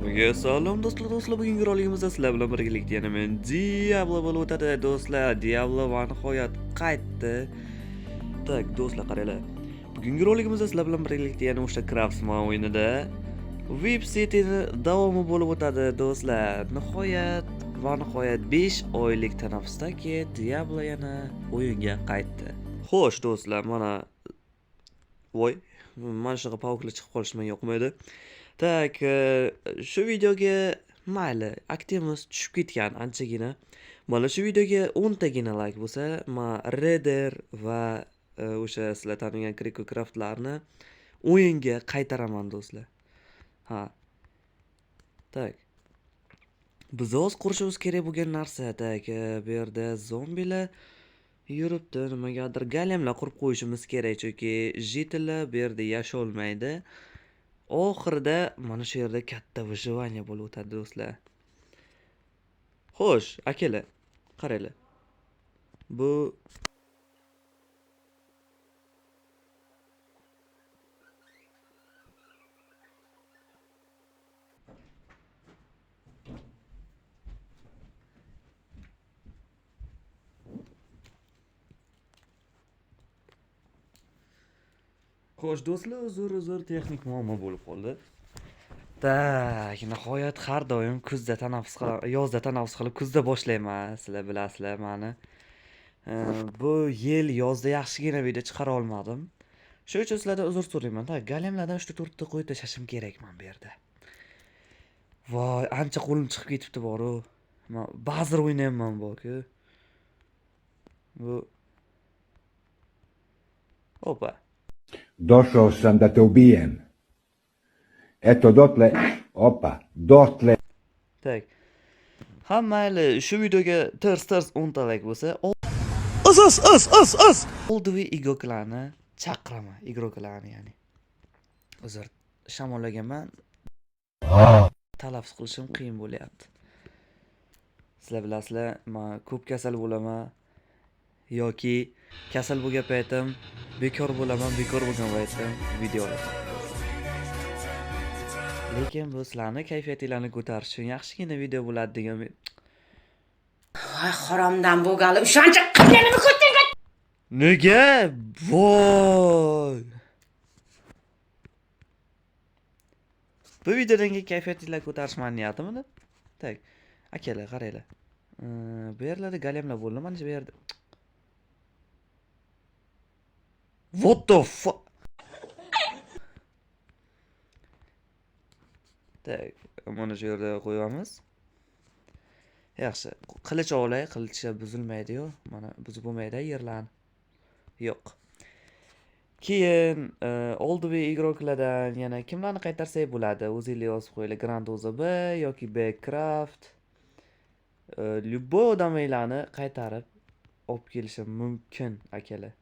Hammaga salom do'stlar, bugungi roligimizda sizlar bilan birgalikda yana men Diablo bo'lib o'tadi do'stlar. Diablo va nihoyat qaytdi. Так, do'stlar, qaranglar. Bugungi roligimizda sizlar bilan birgalikda yana o'sha Craftsman o'yinida VIP City'ni davomi bo'lib o'tadi do'stlar. Nihoyat va nihoyat 5 oylik tanaffusdan keyin Diablo yana o'yinga qaytdi. Xo'sh do'stlar, mana voy, mana shunaqa паук lar chiqib qolishi menga yoqmaydi. Так, shu videoga mayli, aktivimiz tushib ketgan anchagina. Mana shu videoga 10 tagina like bo'lsa, men Redder va o'sha sizlar tanigan Kriko Craftlarni o'yinga qaytaraman do'stlar. Ha. Так. Biz hozir qurishimiz kerak bo'lgan narsa, так, bu yerda zombilar yuribdi, nimagadir golemlar qurib qo'yishimiz kerak, chunki житель lar bu yerda yasholmaydi. Oxirida mana shu yerda katta выживание bo'lib o'tadi do'stlar. Xo'sh, akalar, qaranglar. Bu Xo'sh do'stlar, uzr, texnik muammo bo'lib qoldi. Так, nihoyat har doim kuzda tanaffus qilaman, yozda tanaffus qilib kuzda boshlayman, sizlar bilasizlar mani. Bu yil yozda yaxshigina video chiqara olmadim. Shuning uchun sizlardan uzr so'rayman. Так, golemlardan 3 ta 4 ta qo'yib tashlashim kerak men bu yerda. Voy, ancha qo'lim chiqib ketibdi boru. Men ba'zir o'ynayapman bu-ku. Bu Opa. Došao sam da te ubijem. Eto dotle, opa, dotle. Так. Ha mayli, shu videoga ters-ters 10 ta like bo'lsa, os os os os os. Oldivi игрок larni chaqiraman, игрок larni ya'ni. Uzr, shamollaganman. Talaffuz qilishim qiyin bo'lyapti. Sizlar bilasizlar, men ko'p kasal bo'laman yoki kasal bo'lgan paytim bekor bo'laman, bekor bo'lgan paytim video olaman. Lekin bu sizlarni kayfiyatinglarni ko'tarish uchun yaxshigina video bo'ladi degan umid. Voy haromdan bo'lgali o'shancha qilganimni ko'tingga. Nega? Voy! Bu videodan keyin kayfiyatinglar ko'tarish mani niyatim edi. Так, akalar, qaranglar. Bu yerlarda golemlar bo'ldi, mana shu yerda. What the fuck? Так, mana shu yerda qo'yamiz. Yaxshi, qilich olay, qilichcha buzilmaydi-yu. Mana buzib bo'lmaydi yerlarni. Yo'q. Keyin oldivi игрок lardan yana kimlarni qaytarsak bo'ladi? O'zinglar yozib qo'yinglar. Grand OZB yoki Backcraft. Любой odamlarni qaytarib olib kelishim mumkin, akalar.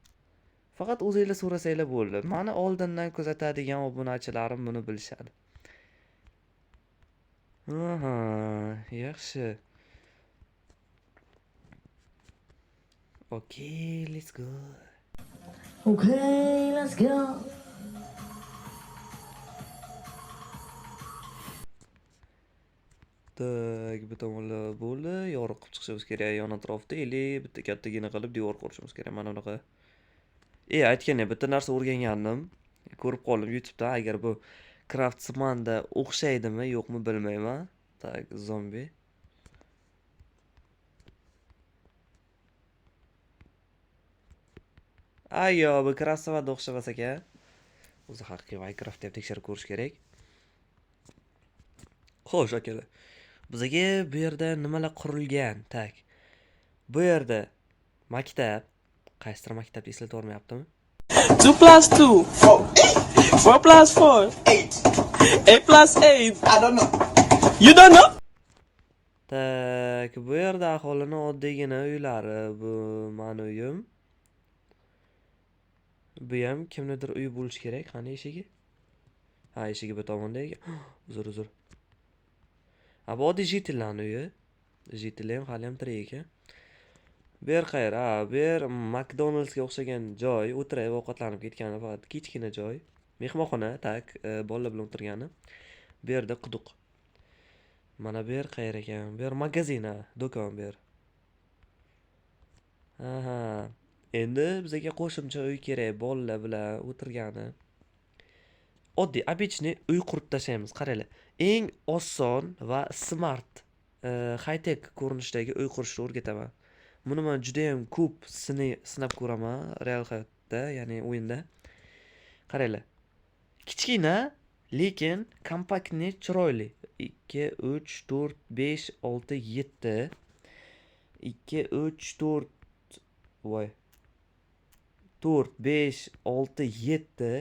Faqat o'zinglar so'rasanglar bo'ldi. Mani oldindan kuzatadigan obunachilarim buni bilishadi. Aha, yaxshi. Okay, let's go. Okay, let's go. Так, bu tomonlar bo'ldi. Yorug' qilib chiqishimiz kerak yon atrofda или bitta kattagina qilib devor qurishimiz kerak mana bunaqa. Aytgandek, bitta narsa o'rgangandim. Ko'rib qoldim YouTube'da. Agar bu Craftsman'da o'xshaydimi, yo'qmi bilmayman. Так, zombi. Ayyo, bu Craftsman'da o'xshamas ekan. O'zi haqiqiy Minecraftda ham tekshirib ko'rish kerak. Xo'sh, akalar. Bizga bu yerda nimalar qurilgan? Так. Bu yerda maktab. Qaysidir maktabni eslatib olmayaptimi? 2 plus 2. 4. 4 plus 4. 8. 8 plus 8. I don't know. You don't know? Так, bu yerda aholini oddiygina uylari. Bu mani uyim. Bu ham kimnidir uyi bo'lishi kerak. Qani eshigi? Ha, eshigi bu tomonda ekan. Uzr, uzr. Ha, bu oddiy житель larning uyi. Житель lar ham hali ham tirik ekan. Bu yer qayer? Ha, bu yer McDonald'sga o'xshagan joy. O'tirib ovqatlanib ketgani faqat kichkina joy. Mehmonxona, так, bolalar bilan o'tirgani. Bu yerda quduq. Mana bu yer qayer ekan? Bu yer magazin, ha, do'kon bu yer. Aha. Endi bizga qo'shimcha uy kerak, bolalar bilan o'tirgani. Oddiy, обычный uy qurib tashlaymiz. Qaranglar. Eng oson va smart, high-tech ko'rinishdagi uy qurishni o'rgataman. Buni men juda ham ko'p sinab ko'raman real hayotda, ya'ni o'yinda. Qaranglar. Kichkina, lekin kompaktni, chiroyli. 2, 3, 4, 5, 6, 7. 2, 3, 4, voy. 4, 5, 6, 7.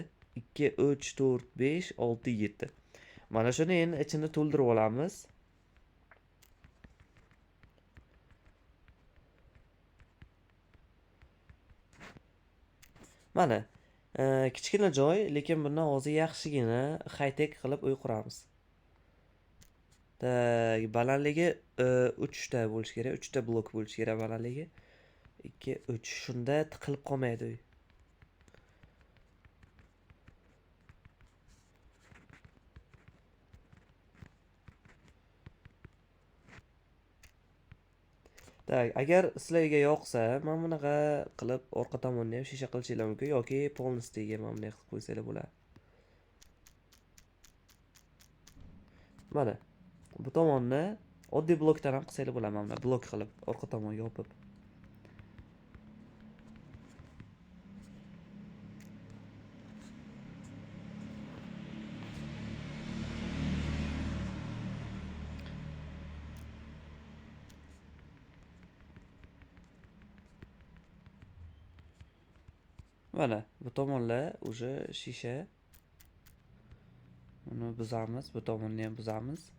2, 3, 4, 5, 6, 7. Mana shuni endi ichini to'ldirib olamiz. Mana, kichkina joy, lekin bundan hozir yaxshigina high-tech qilib uy quramiz. Tak, balandligi 3 ta bo'lishi kerak, 3 ta blok bo'lishi kerak balandligi. 2, 3. Shunda tiqilib qolmaydi uy. Tak, agar sizlarga yoqsa, mana bunaqa qilib orqa tomonni ham shisha qilishinglar mumkin yoki polностьga mana bunday qilib qo'ysanglar bo'ladi. Mana bu tomonni oddiy blokdan ham qilsanglar bo'ladi, mana bunday blok qilib orqa tomonga yopib. Mana bu tomonlar уже shisha. Buni buzamiz, bu tomonni ham buzamiz.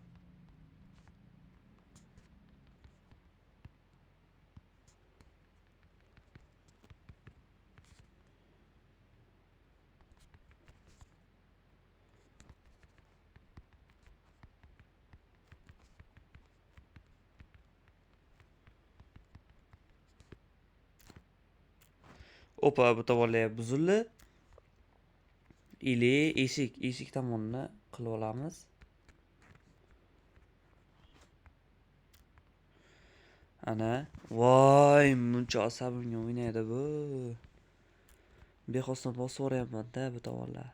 Opa, bu tomonlar ham buzildi. Ili eshik tomonni qilib olamiz. Ana, voy, muncha asabimga o'ynaydi bu. Bexosdan bosib yuboryapman-da bu tomonlar.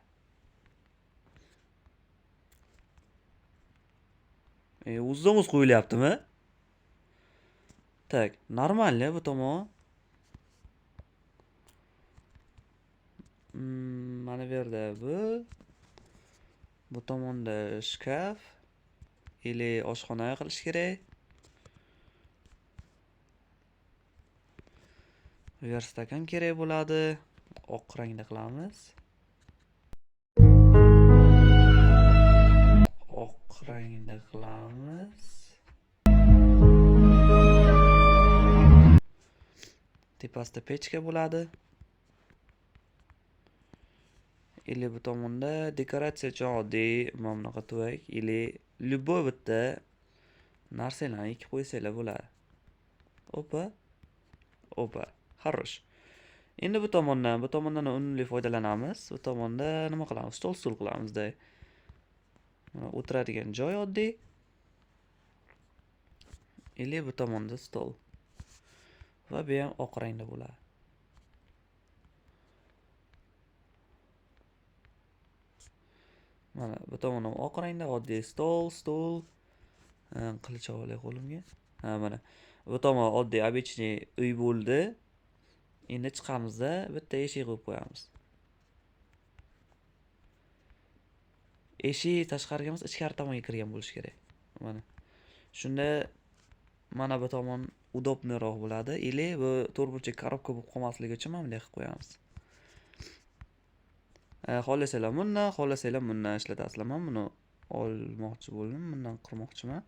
O'zidan o'zi qo'yilyaptimi? Tak, normalniy bu tomon. Mana bu yerda bu tomonda shkaf ili oshxona qilish kerak. Verstak ham kerak bo'ladi. Oq rangda qilamiz. Oq rangda qilamiz. Tepasida pechka bo'ladi. Ili bu tomonda dekoratsiya uchun oddiy mana bunaqa tuvak ili любой bitta narsalarni ekib qo'ysanglar bo'ladi. Opa. Opa. Хорош. Endi bu tomondan unumli foydalanamiz. Bu tomonda nima qilamiz? Stol stul qilamizda. Mana o'tiradigan joy oddiy. Ili bu tomonda stol. Va bu ham oq rangda bo'ladi. Mana bu tomon ham oq rangda, oddiy stol, stul. Qilich olay qo'limga. Ha, mana bu tomon oddiy обычный uy bo'ldi. Endi chiqamizda bitta eshik qo'yib qo'yamiz. Eshik tashqariga emas, ichkari tomonga kirgan bo'lishi kerak. Mana. Shunda mana bu tomon udobniroq bo'ladi. Ili bu to'rtburchak korobka bo'lib qolmasligi uchun mana bunday qilib qo'yamiz. Xohlasanglar bundan, xohlasanglar bundan ishlatasizlar. Men buni olmoqchi bo'ldim, bundan qurmoqchiman.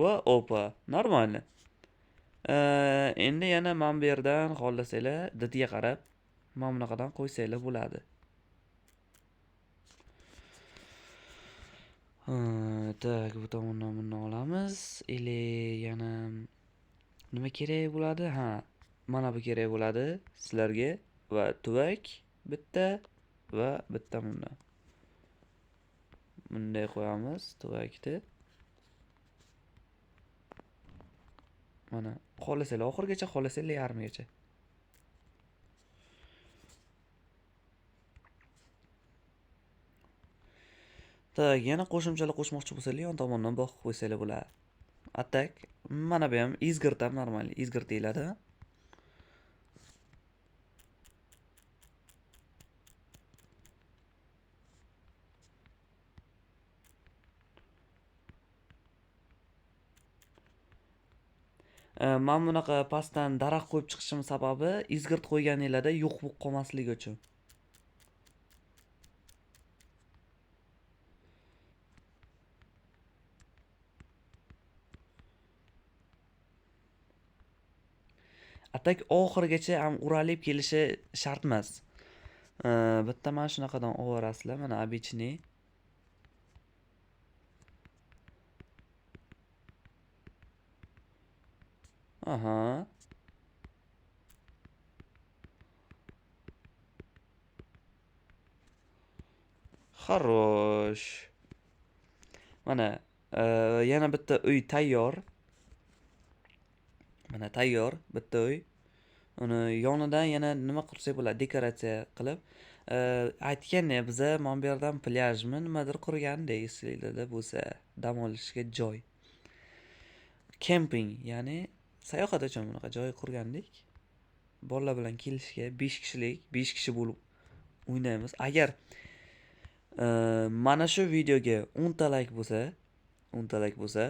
Va opa, normal. Endi yana mana bu yerdan xohlasanglar didga qarab mana bunaqadan qo'ysanglar bo'ladi. Tak, bu tomondan buni olamiz. Ili yana Nima kerak bo'ladi? Ha, mana bu kerak bo'ladi sizlarga va tuvak bitta va bitta bundan. Bunday qo'yamiz tuvakni. Mana xohlasanglar oxirigacha, xohlasanglar yarmigacha. Tak, yana qo'shimchalar qo'shmoqchi bo'lsanglar, yon tomondan boqib qo'ysanglar bo'ladi. Atak, mana bu ham izgirt ham normal, izgirt deyiladi. Men bunaqa pastdan daraxt qo'yib chiqishim sababi izgirt qo'yganinglarda yo'q bo'lib qolmasligi uchun. Atak oxirigacha ham uralib kelishi shart emas. Bitta mana shunaqadan olaverasizlar, mana обычный. Aha. Хорош. Mana yana bitta uy tayyor. Mana tayyor bitta uy. Uni yonidan yana nima qursak bo'ladi, dekoratsiya qilib. Aytgandek, biza mana bu yerdan plyajmi nimadir qurgandik, esinglarda bo'lsa, dam olishga joy. Kemping, ya'ni sayohat uchun bunaqa joy qurgandik. Bolalar bilan kelishga 5 kishilik, 5 kishi bo'lib o'ynaymiz. Agar mana shu videoga 10 ta like bo'lsa, 10 ta like bo'lsa,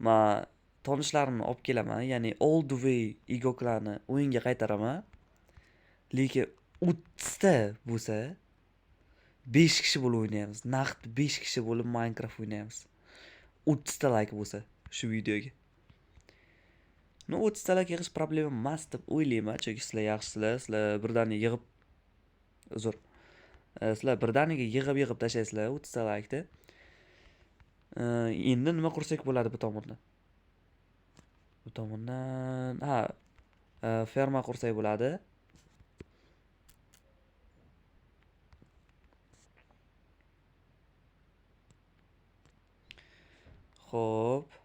men tanishlarimni olib kelaman, ya'ni all the way igoklarni o'yinga qaytaraman. Lekin 30 ta bo'lsa, 5 kishi bo'lib o'ynaymiz. Naqd 5 kishi bo'lib Minecraft o'ynaymiz. 30 ta like bo'lsa shu videoga. No, 30 ta like yig'ish problema emas deb o'ylayman, chunki sizlar yaxshisizlar, sizlar birdaniga yig'ib, uzr. Sizlar birdaniga yig'ib tashlaysizlar 30 ta like-ni. Endi nima qursak bo'ladi bu tomondan? Bu tomondan, ha, ferma qursak bo'ladi. Xo'p.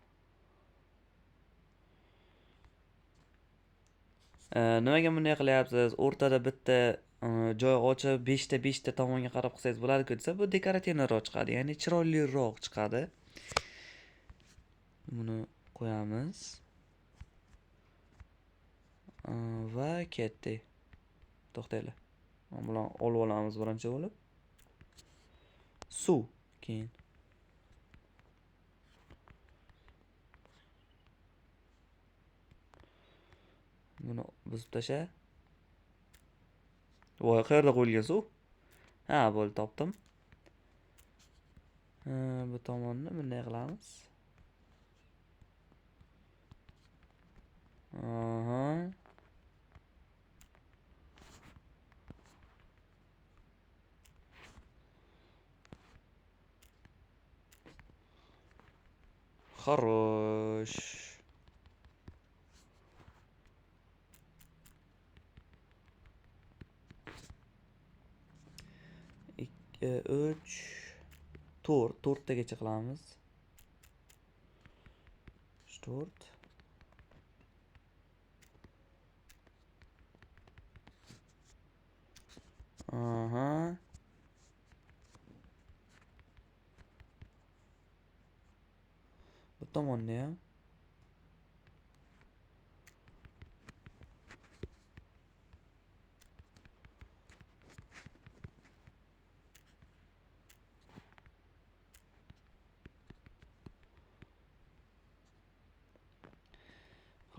Nimaga bunday qilyapsiz? O'rtada bitta joy ochib, 5ta 5ta tomonga qarab qilsangiz bo'ladi-ku desa, bu dekorativroq chiqadi, ya'ni chiroyliroq chiqadi. Buni qo'yamiz. Va ketdik. To'xtanglar. Mana bularni olib olamiz birinchi bo'lib. Suv keyin. Buni buzib tasha. Voy, qayerda qo'yilgan suv? Ha, bo'ldi, topdim. Bu tomonni bunday qilamiz. Aha. Хорош. 2, 3, 4, to'rttagacha qilamiz. 4. Aha. Bu tomonni ham.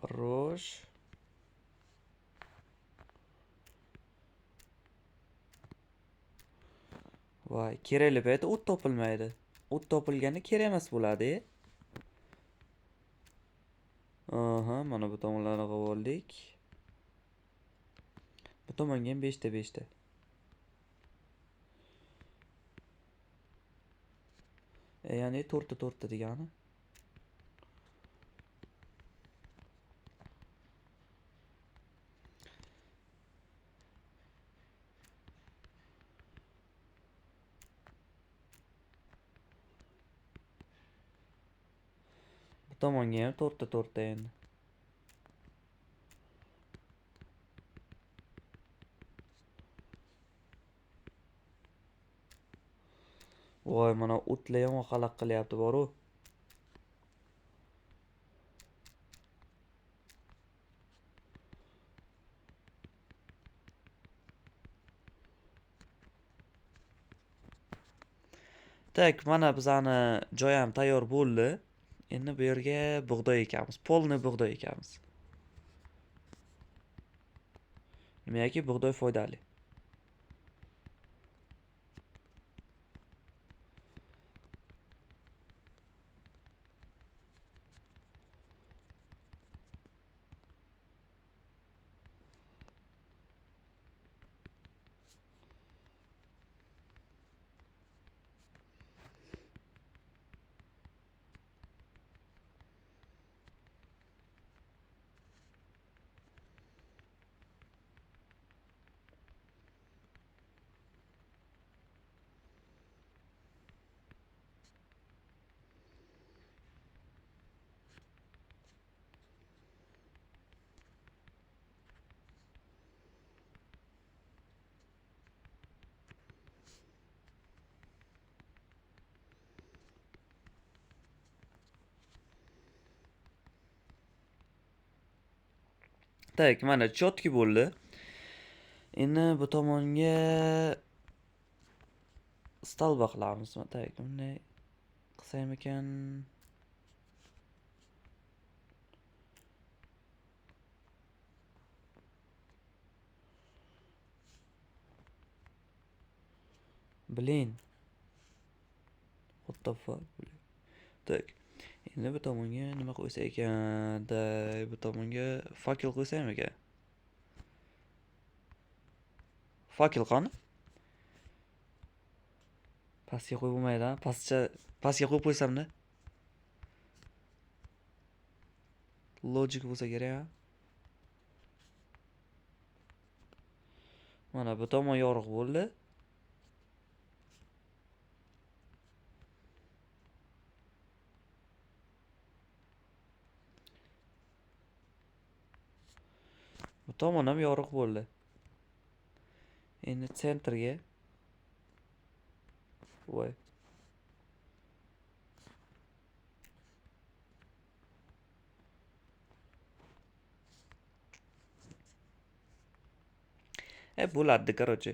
Хорош. Voy, kerakli paytda o't topilmaydi. O't topilganda kerak emas bo'ladi. Aha, mana bu tomonlarni qilib oldik. Bu tomonga ham 5 ta 5 ta. Ya'ni 4 ta 4 ta degani. Bu tomonga ham 4 ta 4 ta endi. Voy, mana o'tlar yomon xalaq qilyapti boru. Tak, mana bizani joy ham tayyor bo'ldi. Endi bu yerga bug'doy ekamiz. Polni bug'doy ekamiz. Nimaki bug'doy foydali. Tak, mana chotki bo'ldi. Endi bu tomonga stolba qilamiz. Tak, bunday qilsam ekan. Blin. What the fuck? Tak. Endi bu tomonga nima qo'ysa ekan? Bu tomonga fakel qo'ysam ekan. Fakel qani? Pastga qo'yib bo'lmaydi, ha? Pastga qo'yib qo'ysamda. Logik bo'lsa kerak, ha? Mana bu tomon yorug' bo'ldi. Bu tomon ham yorug' bo'ldi. Endi sentrga. Voy. Bo'ladi, короче.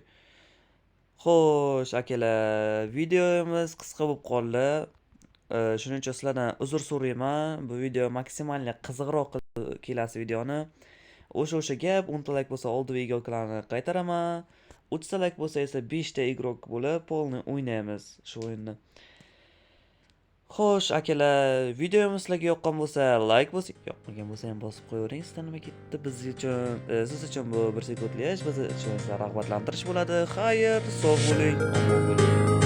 Xo'sh, akalar, videomiz qisqa bo'lib qoldi. Shuning uchun sizlardan uzr so'rayman. Bu video maksimalni qiziqroq qilib kelasi videoni. O'sha gap, 10 ta like bo'lsa oldi igoklarni qaytaraman. 30 ta like bo'lsa esa 5 ta igrok bo'lib polni o'ynaymiz shu o'yinni. Xo'sh, akalar, videomiz sizlarga yoqqan bo'lsa like bosing, yoqmagan bo'lsa ham bosib qo'yavering. Sizdan nima ketdi? Biz uchun, siz uchun bu 1 sekundlik ish, biz uchun esa rag'batlantirish bo'ladi. Xayr, sog' bo'ling, omon bo'ling.